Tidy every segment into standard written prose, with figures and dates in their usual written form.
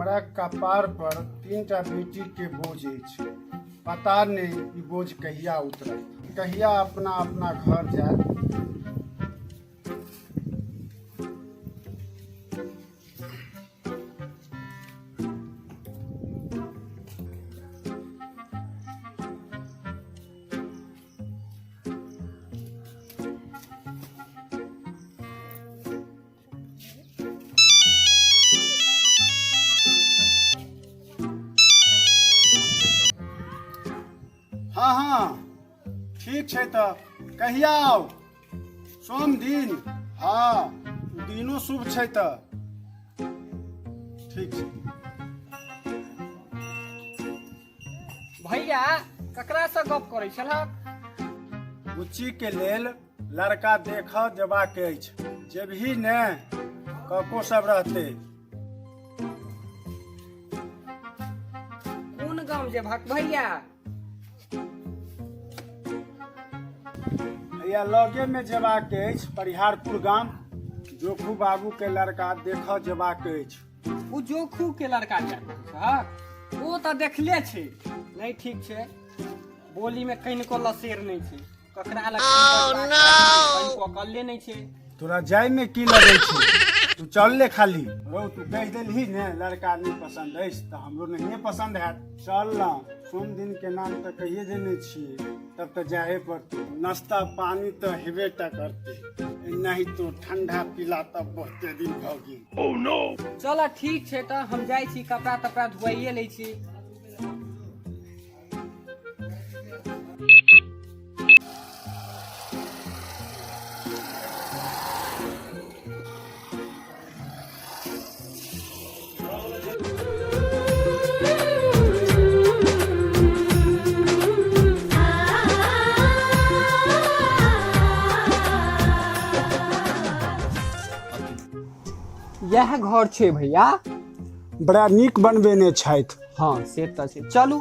घरक कपार पर 3टा बेटी के बोझ अछि। पता नहि ई बोझ कहिया उतरत, कहिया अपना अपना घर जायत। हाँ हाँ ठीक छै तऽ कहिया आउ? सोम दिन। हाँ दिनो शुभ छै तऽ ठीक छै। भैया ककरा से गप करै छलहक? बुच्ची के लेल लड़का देखऽ जेबाक अछि। जेबही ने? कको सब रहते। कोन गाम जेबहक भैया? भैया लगे में जेबाक अछि, परिहारपुर गाम। जोखू बाबू के लड़का देखऽ जेबाक अछि। ओ जोखू के लड़का छहक? ओ तऽ देखले छै। नहि ठीक छै, बोली में कनिको लसेर नहि छै। ककरा लग कनिको अकले नहि छै। तोरा जाय में की लगै छै? तू चल ले खाली। रौ तू कहि देलही ने लड़का नहि पसंद अछि तऽ हमरो नहिए पसंद हैत। चल ना, सोम दिन के नाम तऽ कहिए देने छियै, तब तऽ जाहे पड़तै। नाश्ता पानी तऽ हेबे टा करतै, नहीं तो ठंडा पीला तऽ बहुते दिन भऽ गेल। चल ठीक छै तऽ हम जाइ छी, कपड़ा तपड़ा धोइए लै छी। इएह घर छै भैया। बड़ा नीक बनबेने छथि। हाँ से तऽ छै। चलू।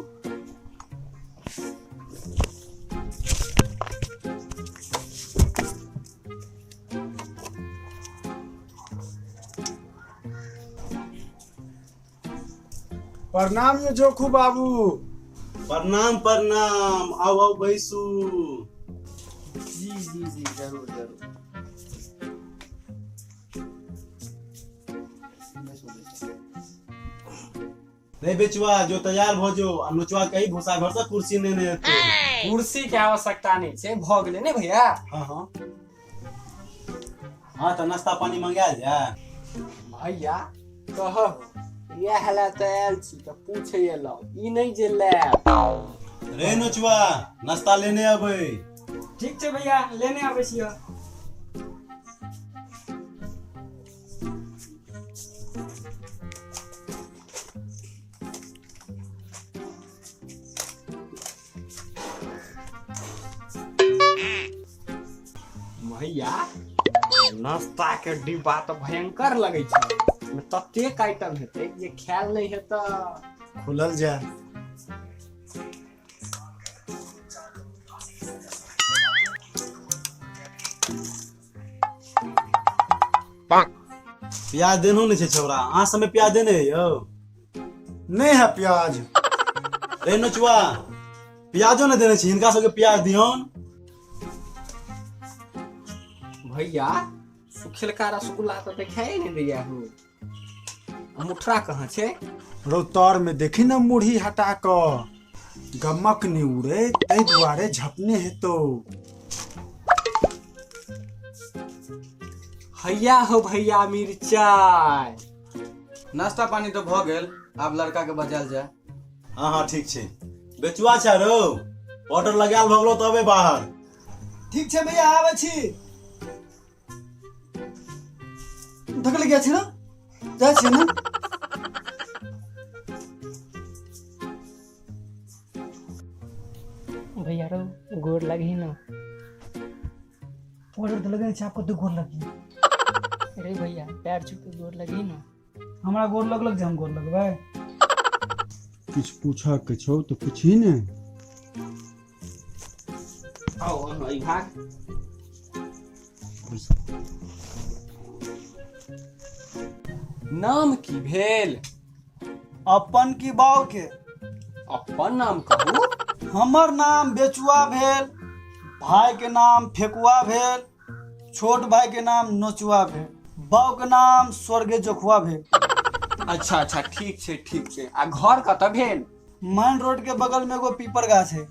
प्रणाम यो जोखू बाबू। प्रणाम प्रणाम, आउ आउ बैसू। जी जी जी जरूर जरूर। नहीं बेचुआ जो तैयार भ जो आ नोचुआ कही भूसा घर से कुर्सी नेने एतौ। कुर्सी के आवश्यकता नहीं छै, भ गेलै ने भैया? हाँ हाँ हाँ तऽ नाश्ता पानी मंगायल जाय। भैया कहब इएह लए तऽ आयल छी तऽ पूछे एलहुँ, ई नहि जे लेब। रे नोचुआ नाश्ता लेने अबै। ठीक छै भैया, लेने आबै छियै। भैया नाश्ता के डिब्बा तऽ भयंकर लगै छै, ओहिमे ततेक आइटम हेतै जे खायल नहि हेतै। खुलल जाय। प्याज देनो नहि छै छौड़ा, अहाँ सबमे प्याज देने है यौ? नहि है प्याज। रे नचुआ प्याजो नहि देने छी, हिनका सबके प्याज दियौन। भैया सुखेलका रसगुल्ला तऽ देखाए नहि दैया हो, आ मुठरा कहाँ छै? रौ तर में देखी ने मुरही हटा कऽ गमक नहि उड़े ताहि दुआरे झपने हेतौ। हैया हो भैया मिरचाई। नाश्ता पानी तऽ भऽ गेल, आब लड़का के बजायल जाय। हाँ हाँ ठीक छै। बेचुआ छै रौ, ऑर्डर लगायल भऽ गेलौ तबे बाहर। ठीक छै भैया आबै छी। धकल गया छी ना, जाइ छी ना। भैया रो गोर लगी ना। ऑर्डर तऽ लगेने छै, आब कते गोर लगी? अरे भैया पैर छू के गोर लगी ना। हमरा गोर लगलक जे हम गोर लगबै? किछु पूछऽ के छौ तऽ पूछही ने। आओ अहाँ भाग। नाम की भेल? अपन की बाऊ के? अपन नाम कहू। हमर नाम बेचुआ भेल, भाई के नाम फेकुआ भेल, छोट भाई के नाम नोचुआ भेल, बाऊ के नाम स्वर्गे जोखुआ भेल। अच्छा अच्छा, ठीक छै ठीक छै। आ घर कतऽ भेल? मेन रोड के बगल में एगो पीपर गाछ है,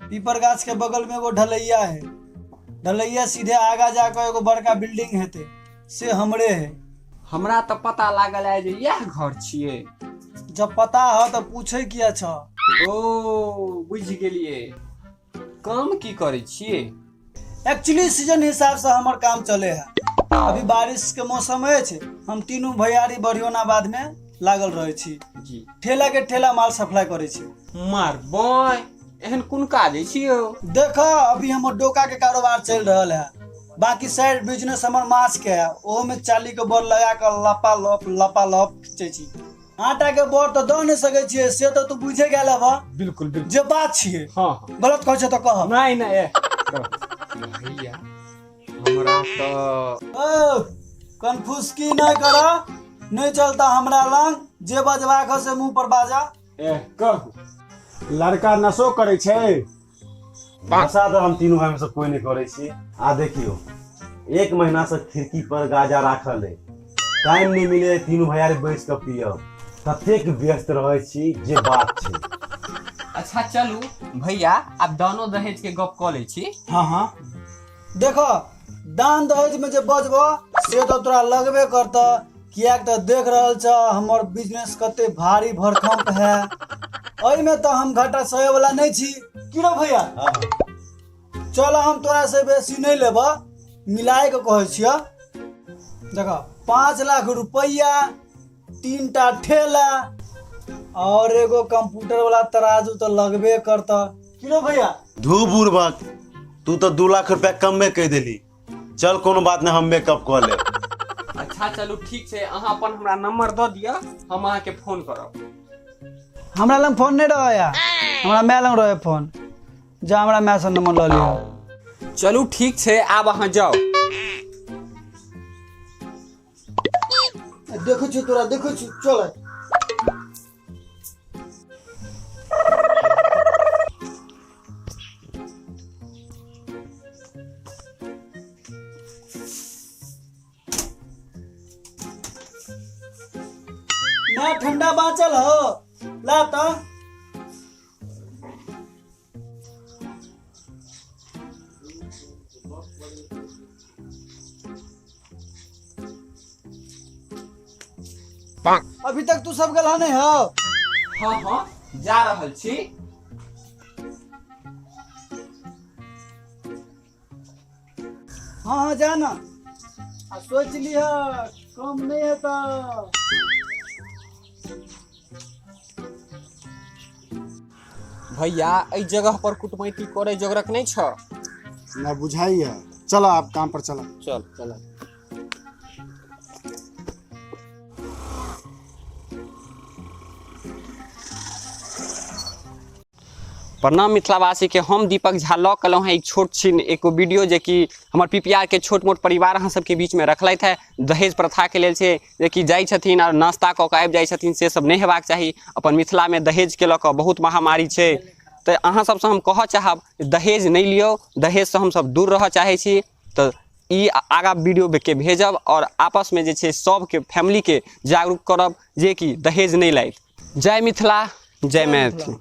पीपर गाछ के बगल में एगो ढलैया है, ढलैया सीधे आगा जाकर एगो बड़का बिल्डिंग हेतै, से हमरे है। हमरा तऽ पता लागल है जे इएह घर छियै। जब पता हो तऽ पूछे किया छ? ओ बुझि गेलियै। काम की करै छियै? एक्चुअली सीजन हिसाब से हमर काम चले है। अभी बारिश के मौसम अछि, हम तीनू भैयारी बरियोनाबाद में लागल रहे छी। जी। ठेला के ठेला माल सप्लाई करे छी। मार बॉय, एहन कोन काज अछि यौ? देख, अभी हमर डोका के कारोबार चलि रहल है, बाकी साइड बिजनेस हमर माछ के है, ओहो में 40 के बोर लगा के लपा लप लपा लप खींचे छी। आटा के बोर तऽ दऽ नहि सकै छियै, से तऽ तू बुझे गेल हब। बिल्कुल बिल्कुल, जे बात छियै। हाँ हाँ। गलत कहै छै तऽ कह। नहीं नहीं, भैया हमरा तऽ ओ कन्फ्यूज की नहि कर, नहि चलता हमरा लंग, जे बजबाक हो से मुंह पर बाजा। ए कहू। लड़का नशो करै छै? नशा तऽ हम तीनू भाई में से कोई नहीं करै छी। आ देखियो, 1 महीना से खिड़की पर गाजा राखल है, टाइम नहीं मिले तीनू भैयारी बैस के पियब, ततेक व्यस्त रहै छी जे बात छै। अच्छा चलू भैया, आब दानो दहेज के गप कऽ लै छी। हाँ हाँ, देखो दान दहेज में जे बजबो से तो तोरा लगबे करत, कियाक तऽ देख रहल छ हमर बिजनेस कते भारी भरखम है, एहिमे तऽ हम घाटा सहे वाला नहीं छी। की रो भैया? हाँ। चल हम तोरा से बेसी नहीं लेब, मिलाए के कहै छियह। देख, 5 लाख रुपया, 3 टा ठेला और एगो कंप्यूटर वाला तराजू तो लगबे करत। की रो भैया? धू बुड़बक, तू तो 2 लाख रुपया कम में कह देली। चल कोनो बात नहीं, हम मेकअप कऽ लेब। अच्छा चलू ठीक छै, अहाँ अपन हमरा नंबर दऽ दिअ, हम अहाँके फोन करब। हमरा लग फोन नहीं रहे, हमरा my लग रहे फोन, जा हमरा my से नंबर लऽ लिअ। चलू ठीक छै, आब अहाँ जाउ। देखै छी तोरा, देखै छी, चल। ना ठंडा बाँचल हो ला तो। अभी तक तू सब गलहा नहीं हो? हाँ हाँ, जा रहल छी। हाँ हाँ जा ना, आ सोच लिह कम नहीं है तो। भैया एहि जगह पर कुटमैती करे जोगरक नहीं छ? ना बुझाई है, चलो आप काम पर चला। चल चल। प्रणाम मिथिलावासी के, हम दीपक झा लऽ के एलहुँ हेँ एक छोट छिन एक वीडियो जे कि हमर पीपीआर के छोट मोट परिवार अहाँ सबके बीच में रखलथि है। दहेज प्रथा के लेल छै जे कि जाइ छथिन और नाश्ता कऽ के आबि जाइ छथिन, से सब नहि हेबाक चाही। अपन मिथिला में दहेज के लऽ कऽ बहुत महामारी छै, तऽ अहाँ सबसँ हम कहऽ चाहब दहेज नहि लियौ, दहेजसँ हमसब दूर रहऽ चाहै छी। तऽ ई आगाँ वीडियो के भेजब और आपस में जे छै सबके फैमिली के जागरूक करब जे कि दहेज नहि लाथि। जय मिथिला, जय मैथिली।